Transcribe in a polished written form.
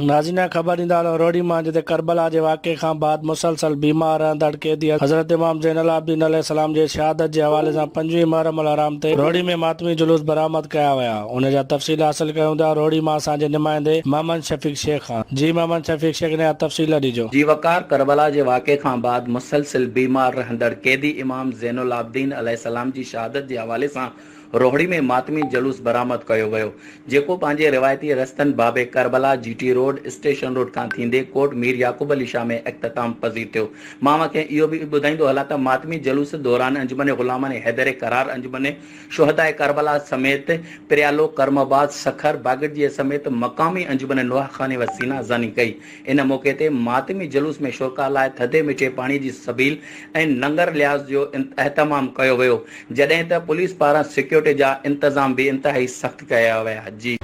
ناظرين خبر ڏيندا هلون روهڙي مان جتي ڪربلا جي واقعي کان بعد مسلسل بيمار رهندڙ قيدي حضرت امام زين العابدين عليه السلام جي شهادت جي حوالي سان پنجويهه محرم الحرام تي روهڙي ۾ ماتمي جلوس برآمد ڪيا ويا ان جا تفصيل حاصل ڪيون ٿا روهڙي مان اسان جي نمائندي محمد شفيق شيخ کان جي محمد شفيق شيخ نيا تفصيل ڏجو. جي وقار ڪربلا جي واقعي کان بعد مسلسل بيمار رهندڙ قيدي امام زين العابدين عليه السلام جي شهادت جي حوالي سان روهڙي ۾ ماتمي جلوس برآمد ڪيو ويو، جيڪو پنهنجي روايتي رستن باب Karbala, G T road, station road کان ٿيندي ڪوٽ مير يعقوب علي شاهه ۾ اختتام پذير ٿيو. مان اوهان کي اهو به ٻڌائيندو هلان ته ماتمي جلوس دوران انجمن غلامان حيدر قرار، انجمن شهداء ڪربلا سميت پريالو، ڪرم آباد، سکر، باگڙجي سميت مقامي انجمن نوحه خاني و سينا زني ڪئي. ان موقعي تي ماتمي جلوس ۾ شرڪاء لاء ٿڌي مٺي پاڻي جي سبيل ۽ ننگر لياز جو اهتمام ڪيو ويو، جڏهن ته پوليس پاران سيڪيورٽي جا انتظام به انتهائي سخت ڪيا ويا. جي.